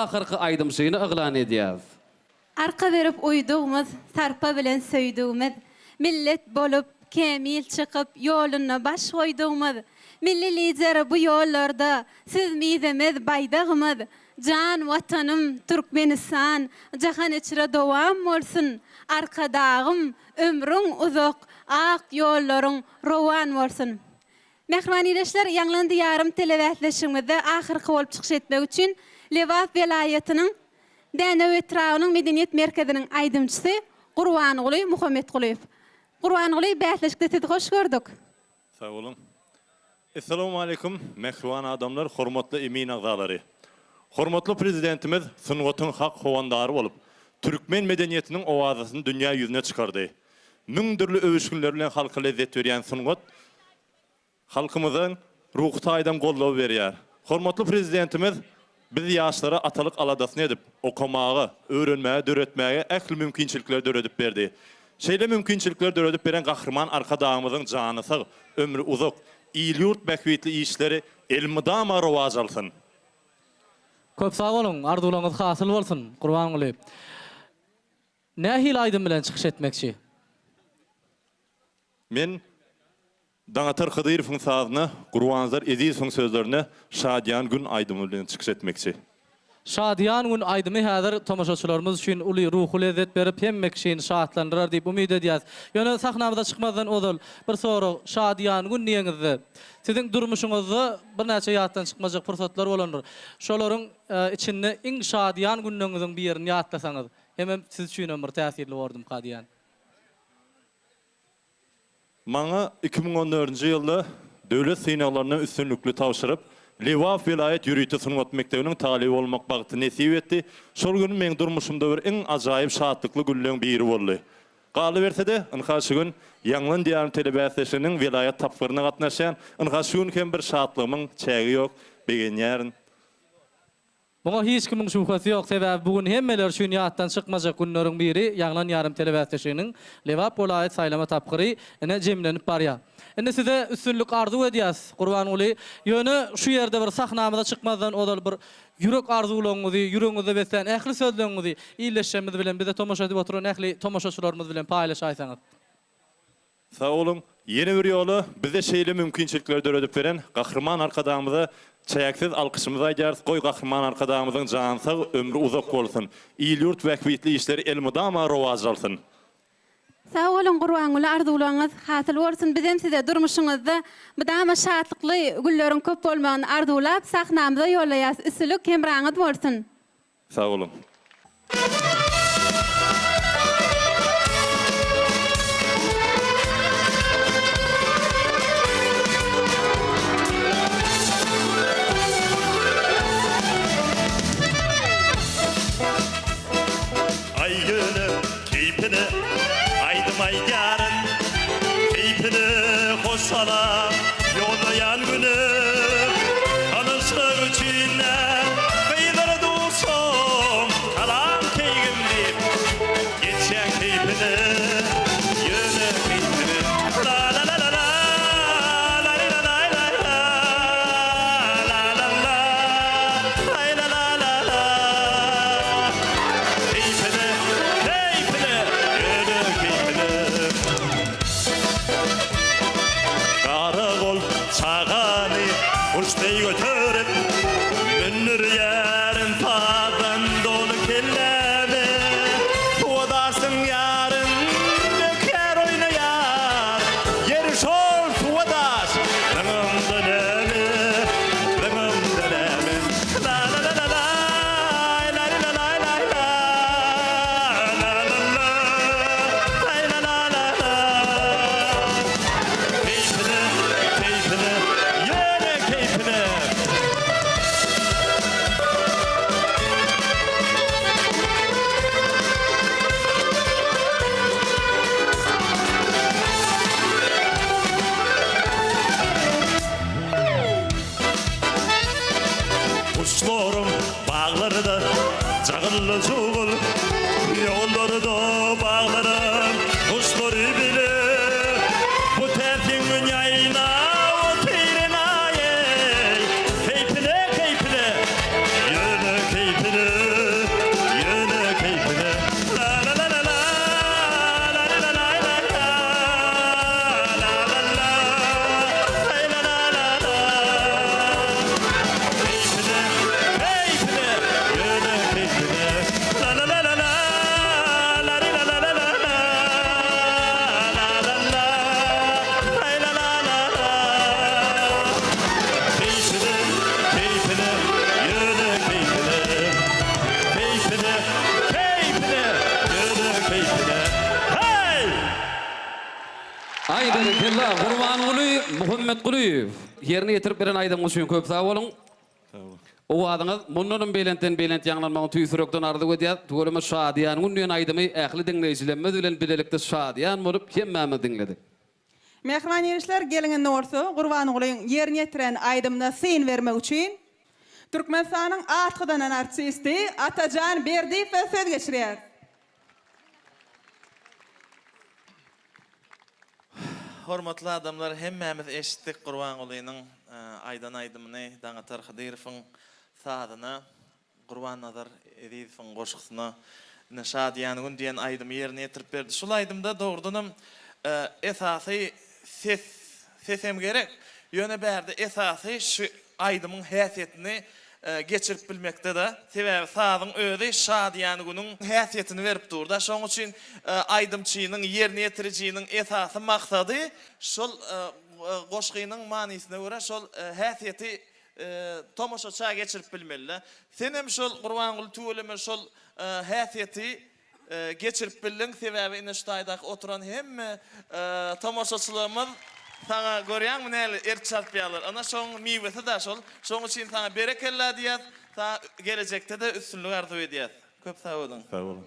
ahyrky aýdymçyny yglan edýäs. Arka berip uýdugymyz, sarpa bilen söýdügimiz, Millet bolup, kämil çykyp, ýolunda baş goýdugymyz, Milli Lider bu ýollarda Siz mizemez baýdagymyz, Jan Watanym, Türkmenistan, Jahan içre dowam bolsun, Arkadagym, ömrüň uzak, ak ýollaryň rowan bolsun! Mähriban ildeşler, Ýaňlan Diýarym telebäsleşigimizde ahyrky bolup çykyş etmek üçin Lebap welaýatynyň Dänew etrabynyň medeniýet merkeziniň aýdymçysy Gurbanguly Muhammetgulyýew. Gurbanguly, bäsleşikde sizi hoş gördük. Sag boluň. Essalawmaleýkum, mähriban adamlar, hormatly emin agzalary! Hormatly Prezidentimiz sungatyň hak howandary bolup, türkmen medeniýetiniň owazasyny dünýä ýüzüne çykardy. Müň dürli öwüşginleri bilen halka lezzet berýän sungat halkymyza ruhy taýdan goldaw berýär. Hormatly Prezidentimiz biz ýaşlara atalyk aladasyny edip, okamaga, öwrenmäge, döretmäge ähli mümkinçilikleri döredip berdi. Şeýle mümkinçilikleri döredip beren Gahryman Arkadagymyzyň jany sag, ömri uzak, il-ýurt bähbitli işleri elmydama rowaç alsyn! Köp sag boluň, arzuwlaryňyz hasyl bolsun, Gurbanguly. Nähili aýdym bilen çykyş etmekçi? Men Daňatar Hydyrowyň sazyna, Gurbanazar Ezizowyň sözlerine Şadyýan gün aýdymy bilen çykyş etmekçi. Şadyýan gün aýdymy häzir tomaşaçylarymyz üçin uly ruhy lezzet berip, hemme kişini şatlandyrar diýip umyt edýäs. Ýöne sahnamyza çykmazdan ozal, bir sorag, Şadyýan gün diýeňizde, siziň durmuşyňyzda birnäçe ýatdan çykmajak pursatlar bolandyr. Şolaryň içinde iň şadyýan günleriňiziň birini ýatlasaňyz, hemem siz üçinem bir täsirli bordumyka diýýän. Maňa 2014-nji ýylda döwlet synaglaryny üstünlikli tabşyryp, Lebap welaýat ýörite sungat mekdebiniň talyby bolmak bagty nesip etdi. Şol gün meň durmuşymda bir iň ajaýyp şatlykly günleň biri boldy. Galyberse-de, ynha şu gün Ýaňlan diýarym telebäsleşiginiň welaýat tapgyryna gatnaşýan. Ynha şu gün hem bir şatlygymyň çägi ýok, begenýärin. Muňa hiç kimiň şübhesi ýok, sebäbi bu gün hemmeler üçin ýatdan çykmajak günleriň biri, Ýaňlan ýarym telebäsleşiginiň Lebap welaýat saýlama tapgyry ine jemlenip barýar. Indi size üstünlik arzuw edýäs, Gurbanguly. Ýöne şu ýerde bir sahnamyza çykmazdan ozal bir ýürek arzuwlaryňyzy, ýüregiňizde beslän ähli sözleriňizi ildeşlerimiz bilen, bize tomaşa edip oturan ähli tomaşaçylarymyz bilen paýlaşaýsaňyz. Sag boluň! Ýene bir ýola bize şeýle mümkinçilikleri döredip beren Gahryman Arkadagymyza çäksiz alkyşymyzy aýdýarys. Goý Gahryman Arkadagymyzyň jany sag, ömri uzak bolsun! Il-ýurt bähbitli işleri elmydama rowaç alsyn! Sag boluň Gurbanguly arzuwlaryňyz hasyl bolsun bizem size durmuşyňyzda mydama şatlykly günleriň köp bolmagyny arzuwlap sahnamyza ýollaýas üstülik hemraňyz bolsun. Sag boluň. Aý ýöne keýpine aýdym aýdýaryn Keýpine hoş salam ýollaýan güne Tanyşlyk üçin däl gyzlara duşam Salam keýgim diýip geçýän keýpine Ýöne keýpine La-la-la-la-la La-li-la-laý-laý-la La-la-la Laý-la-la-la-la Keýpine, keýpine, ýöne keýpine. Garagol çagany guş deý göterip, Mündürýärin sazdan doly kelläme. Suwa daşyň ýaryn bökýär oýnaýar, Ýeri şol suwa daş, zyňymda näme, zyňymda näme. Guşlaryň baglarda jagylly jugul, Ýollarda baglaram guşlary bile. Bu täsin gün ýaýla otyryn-aý-eý, Keýpine, keýpine, ýöne keýpine. Muhammet Gulyýew, ýerine ýetirip beren aýdymyňyz üçin köp sag boluň. Owazyňyz mundanam belentden belent ýaňlanmagyny tüýs ýürekden arzuw edýäs. Tüweleme Şadyýan gün diýen aýdymy ähli diňleýjilemmiz bilen bilelikde şadyýan bolup hemmämiz diňledik. Mähriban ýigitler, geliň indi bolsa Gurbangulyň ýerine ýetiren aýdymyna syn bermek üçin Türkmenistanyň at gazanan artisti Atajan Berdiýewe söz geçirýäris. Hormatly adamlar hemmämiz eşitdik Gurbangulynyň aýdan aýdymyny Daňatar Hydyrowyň sazyna Gurbannazar Ezizowyň goşgusyna ine Şadyýan gün diýen aýdymy ýerine ýetirip berdi. Şul aýdymda dogrudanam esasy ses sesem gerek. Ýöne bärde esasy şu aýdymyň häsiýetini geçirip bilmekde-de. Sebäbi sazyň özi şadyýan günüň häsiýetini berip dur-da. Şonuň üçin aýdymçynyň, ýerine ýetirijiniň esasy maksady şol goşgynyň manysyna görä şol häsiýeti tomaşaça geçirip bilmeli-de. Senem şol Gurbanguly tüweleme şol häsiýeti geçirip bildiň, sebäbi ine şu taýdaky oturan hemme tomaşaçylarymyz saňa görýäňmi näli erk çarpýarlar. Ana şoň miwesi-da şol. Şoň üçin saňa berekella diýýäs, saňa gelejekde-de üstünlik arzuw edýäs. Köp sag boluň. Sag boluň.